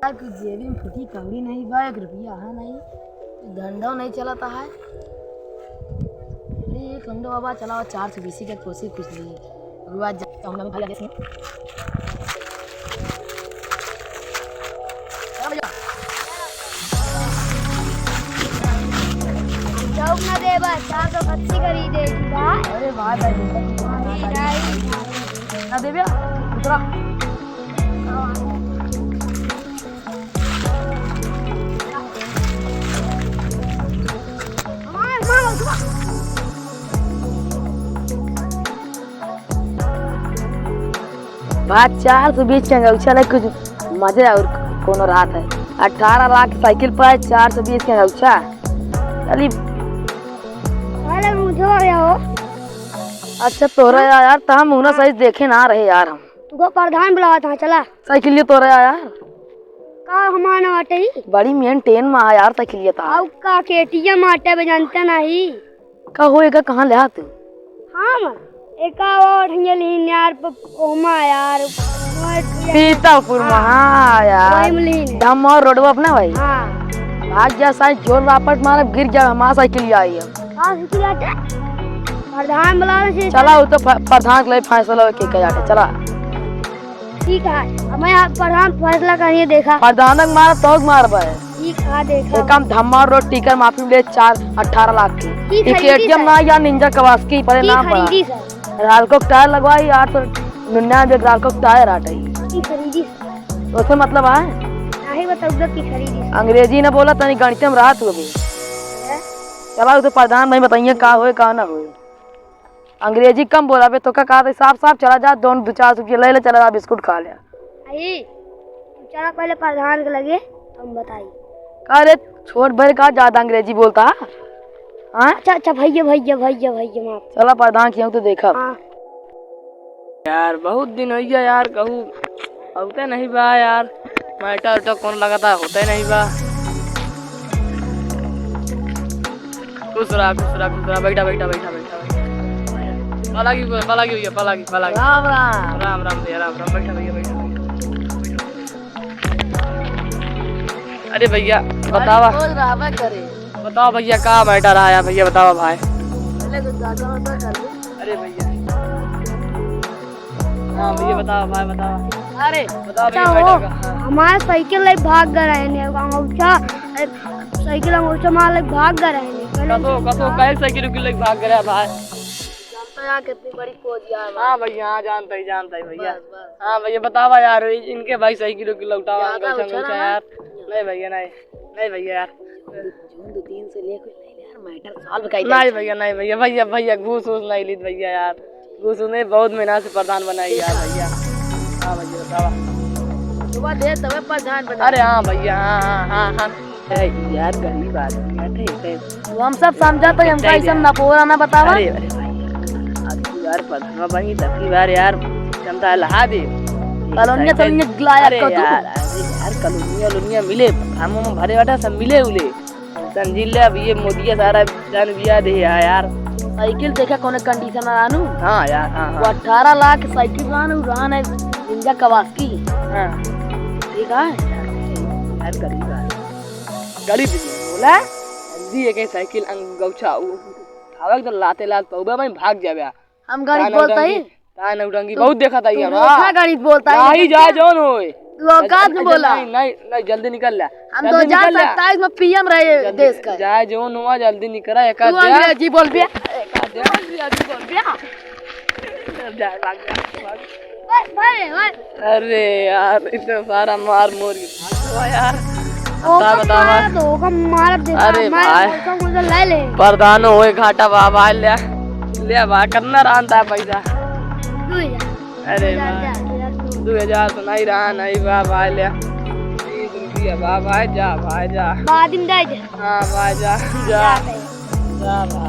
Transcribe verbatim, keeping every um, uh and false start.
यार, कुछ जेबी में फुटी कौड़ी नहीं बा, एक रुपया है नहीं, धंधो नहीं चलता है। अरे, एक लंगड़ो बाबा चलावा, चार सौ बीसी के कोसी कुछ ली। अभी बात जा, हम लोग खा लेते हैं। चलो भैया। चौक ना देबा, चार सौ पच्चीस खरीदे की बा। अरे वाह भाई, भाई, भाई। ना देबे, उतरा। बात चार सौ बीस के अंगौछा ले कुछ मजे और कोनो रहत है। अठारह लाख साइकिल पर चार सौ बीस के अंगौछा। चली। अरे मुझे आ गया हो। अच्छा तोरा यार, यार, त हम उन्हें सही देखे ना रहे यार हम। तुमको प्रधान बुलावा था, चला। साइकिलिया तोरा यार। का हमार ना बाटे ही? बड़ी maintain में आ यार साइकिलिया ता। आउ का KTM आटे बे जानते नहीं। का हो एका कहाँ ले आते? हम एका वो ढंगे लीन यार प-, ओमा यार। सीतापुर में, हाँ। हाँ यार। वही में लीन है। धम्मा और रोडवा अपना भाई। हाँ। भाग जा साई, जोर रापट मारब, गिर जा हमार साइकिलिया आई है। हाँ, साइकिलिया आटे। प्रधान बुला रहे थे। चला, वो तो फ-, प्रधान के लिए फैसला होके कह जाते, चला। ठीक है, अब मैं आप प्रधान फैसला करिए देखा। प्रधानक मार, तोक मार बे। ठीक है, देखा। एक हम धम्मा रोड टिकर माफी ले चार, अठारह लाख की। की एक खरीदी KTM सर? ना या Ninja Kawasaki, परे की नाम पड़ा। खरीदी सर? रालको टायर लगवाई, आठ सौ निन्यानवे रालको टायर आटे। की खरीदी सर? उससे मतलब है? नहीं बताऊंगा की खरीदी सर। अंग्रेजी ना बोला, तनी गणित में रहा तू अभी। हैं? चला, वो तो प्रधान भाई बताइए का होए, का ना होए। अंग्रेजी कम बोला बे, तो का कहा था, साफ साफ चला जा, दोनों दो चार सौ रुपया ले ले, चला जा, बिस्कुट खा ले। आई, चला पहले प्रधान के लगे, हम बताई। का रे, छोट भर का ज्यादा अंग्रेजी बोलता है? हाँ? अच्छा, अच्छा, भैया, भैया, भैया, भैया, माफ। चला प्रधान की हम तो देखा। हाँ। यार, बहुत दिन हो गया यार, कहूँ होते नहीं बा यार, matter उटर कौन लगाता होते नहीं बा। खुश रहा, खुश रहा, खुश रहा, बैठा, बैठा, बैठा, बैठा, बैठा। पालागी, पालागी भैया, पालागी, पालागी। राम राम। राम राम भैया, राम राम, बैठा भैया, बैठा, बैठा। अरे भैया, बतावा। बोल रहा, मैं करे। बताओ भैया, का matter आया भैया, बतावा भाई। पहले कुछ ज्यादा होता कर ले। अरे भैया। हाँ भैया, बताओ भाई, बताओ। अरे, बताओ अच्छा भैया, हो, matter का, हाँ। हमार साइकिल लेके भाग गए रहे ने, अंगूठा, ए, साइकिल अंगूठा मार लेके भाग गए रहे ने। पहले कसो, कसो, काहे साइकिल उकिल लेके भाग गए रहे भाई? जानता है कितनी बड़ी पोज यार। हाँ भैया, हाँ, जानता ही, जानता ही भैया। बस, बस। हाँ भैया, बतावा यार, इ-, इनके भाई साइकिल उकिल लौटावा, ज्यादा अंगूठा उछाला अंगूठा ना। यार। नहीं भैया, नहीं, नहीं भैया यार। जून दो तीन से लेके नहीं यार, matter solve कर दे। नहीं भैया, नहीं भैया, भैया, भैया, घूस वूस नहीं लीत भैया यार। घूस नहीं, बहुत मेहनत से प्रधान बनाई यार भैया। हाँ भैया, बतावा। सुबह दे तबे प्रधान बना। अरे हाँ भैया, हाँ, हाँ, हाँ, हाँ। ए, यार गरीब आदमी है, ठीक है। वो हम सब समझा तो हमका ऐसा ना बोला ना बतावा। अरे, अरे भाई, अब की बार प्रधान बनी, तब की बार यार जनता लहा दे। कॉलोनिया, कॉलोनिया लाया अरे कदू। यार, अरे यार, कॉलोनिया, कॉलोनिया मिले, फार्म में भरे बाटा सब मिले उले। समझी ले, अब ये मोदिया सारा जान बिया दे है यार। साइकिल देखा कौन condition में आनू? हाँ यार, हाँ, हाँ। वो अठारह लाख साइकिल रहन, उ रहन है Ninja Kawasaki। हाँ। ठीक है? यार, गरीब है। गरीब बोला, जल्दी एक साइकिल अंगौछा, उ, उठावे के तो लाते लात पौबा में भाग जावे। हम गणित बोलता ही। तान उडंगी बहुत देखा था ये, तू हाँ। धोखा गणित बोलता है। नहीं जा जौन होए। तू औकात में अच्छा, बोला। नहीं, नहीं, नहीं, जल्दी निकल ला। हम जल्दी दो हजार सत्ताईस में PM रहे देश का। जा जौन हुआ, जल्दी निकल, एक तू आध दे। अंग्रेजी बोल बे। एक आध दे। अंग्रेजी बोल बे। जा, भाग जा, भाग। ओए, भाई, ओए। अरे यार, इतना सारा मार मोर के भाग गवा यार। ओका बतावा, बतावा। मारा दो, ओका मारा दे, अरे मारा भाई। ओका मुझे ले ले। प्रधानो होए घाटा बा भाई, ले। ले बा, कितना रहन था पैसा? दो हजार। अरे दो हजार बा। दे, दो हजार दे। दो हजार तो नहीं रहा, नहीं बा भाई, ले। बीस रुपया बा भाई, जा भाई, जा। बाद में दे दे। हाँ भाई, जा, जा। जा भाई। जा भाई।